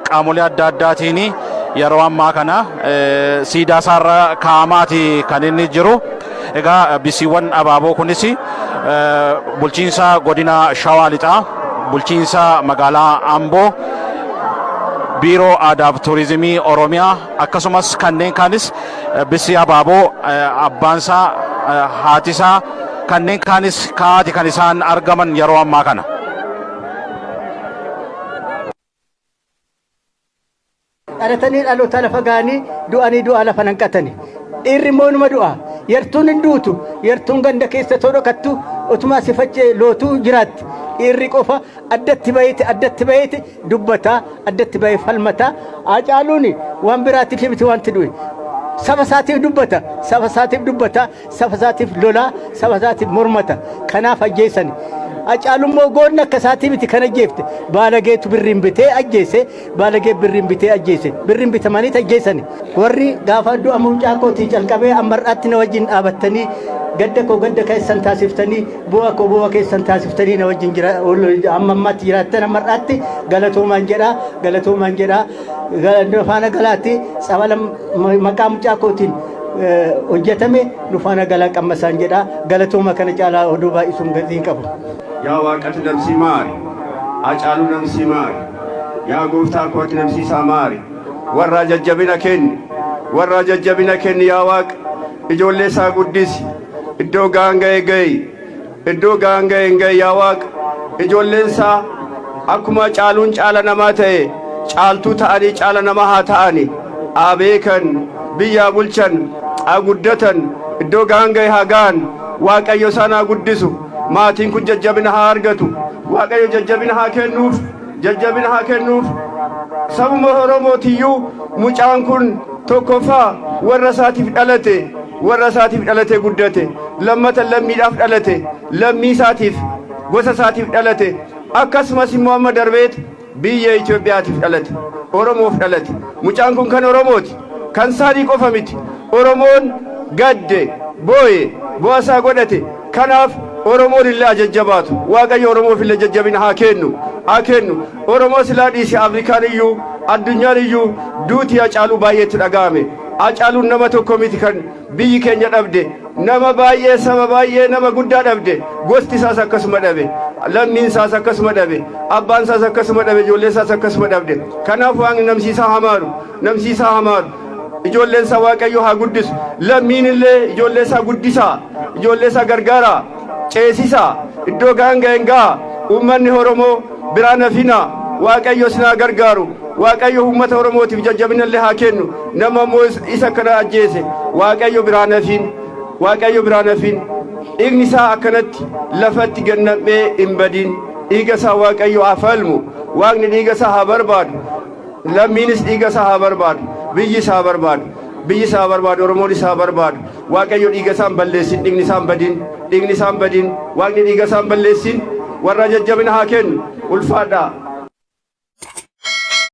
Qaamolee adda addaatiin yeroo ammaa kana siidaa isaarra kaa'amaati kan inni jiru. Egaa bisiiwwan abaaboo kunis bulchiinsa godina Shawaa Lixaa, bulchiinsa magaalaa Amboo, biiroo aadaaf turizimii Oromiyaa akkasumas kanneen kaanis bisii abaaboo abbaansaa, haatisaa kanneen kaanis kaa'aati kan isaan argaman yeroo ammaa kana. Dhalatanii dhaloota lafa ga'anii du'anii du'a lafa nanqatani. Dhiirri immoo numa du'a. Yartuun hin duutu. Yartuun ganda keessa too dhokattu utuma sifachee lootuu jiraatti. Dhiirri qofa addatti baheeti addatti baheeti dubbata addatti bahee falmata. Haacaaluun waan biraatiif miti wanti du'e. Saba isaatiif dubbata. Saba isaatiif dubbata. Saba isaatiif lola. Saba isaatiif mormata. Kanaaf ajjeesani. Hacaaluun immoo goonni akka isaatii miti kan ajjeefte. Baalageetu birriin bitee ajjeese. Baalagee birriin bitee ajjeese. Birriin bitamaniit ajjeesani. Warri gaafa du'a mucaa kootii calqabee amma har'aatti na wajjin dhaabattanii gadda koo gadda keessan taasiftanii bu'aa koo bu'aa keessan taasiftanii na wajjin jira amma ammaatti jiraattan amma har'aatti galatoomaan jedha galatoomaan jedha nu faana galaatti tsabala maqaa mucaa kootiin hojjetame nu faana galaa qammasaan jedha galatooma kana caalaa oduu baay'isuun gatii hin qabu. Yaa Waaqati namsii maari. Hacaaluu namsii maari. Yaa gooftaa koo ati namsii isaa maari. Warraa jajjabina kenni. Warraa jajjabina kenni yaa Waaqa. Ijoollee isaa guddisi. Iddoo ga'an ga'e ga'i. Iddoo ga'an ga'e hin ga'i yaa Waaqa. Ijoolleen isaa akkuma caaluun caala namaa ta'e caaltuu ta'anii caala namaa haa ta'ani. Haa beekan, biyyaa bulchan, haa guddatan, iddoo ga'an ga'e haa ga'an. Waaqayyo isaan haa guddisu. Maatiin kun jajjabina haa argatu. Waaqayyo jajjabina haa kennuuf. Jajjabina haa kennuuf. Sabuma Oromootiyyuu mucaan kun tokkoffaa warra isaatiif dhalate, warra isaatiif dhalatee guddate. Lammata lammiidhaaf dhalate, lammii isaatiif, gosa isaatiif dhalate. Akkasumas immoo amma darbeet biyya Itoophiyaatiif dhalate, Oromoof dhalate. Mucaan kun kan Oromooti. Kan isaanii qofa miti. Oromoon gadde, booye, bu'aa isaa godhate. Kanaaf Oromoon illee haa jajjabaatu. Waaqayyo Oromoof illee jajjabina haa kennu. Haa kennu. Oromoo silaa dhiise Afrikaan iyyuu, addunyaan iyyuu duuti Hacaaluu baay'eetti dhaga'ame. Hacaaluun nama tokko miti kan biyyi keenya dhabde. Nama baay'ee, saba baay'ee, nama guddaa dhabde. Gosti isaas akkasuma dhabe. Lammiin isaas akkasuma dhabe. Abbaan isaas akkasuma dhabe. Ijoolleen isaas akkasuma dhabde. Kanaaf Waaqni namsiisaa haa maaru. Namsiisaa haa maaru. Ijoolleen isaa Waaqayyo haa guddisu. Lammiin illee ijoollee isaa guddisaa. Ijoollee isaa gargaaraa. Ceesisaa. Iddoo ga'an ga'een ga'a. Uummanni Oromoo biraa nafinaa. Waaqayyo isin haa gargaaru. Waaqayyo uummata Oromootiif jajjabina illee haa kennu. Nama immoo isa kana ajjeese Waaqayyo biraa nafiin. Waaqayyo biraa nafiin. Dhiigni isaa akkanatti lafatti gannam'ee hin badiin. Dhiiga isaa Waaqayyo haa falmu. Waaqni dhiiga isaa haa barbaadu. Lammiinis dhiiga isaa haa barbaadu. Biyyi isaa haa barbaadu. Biyyi isaa haa barbaadu. Oromoon isaa haa barbaadu. Waaqayyo dhiiga isaa hin balleessin. Dhiigni isaa hin badin. Dhiigni isaa hin badin. Waaqni dhiiga isaa hin balleessin. Warra jajjabina haa kennu. Ulfaadhaa.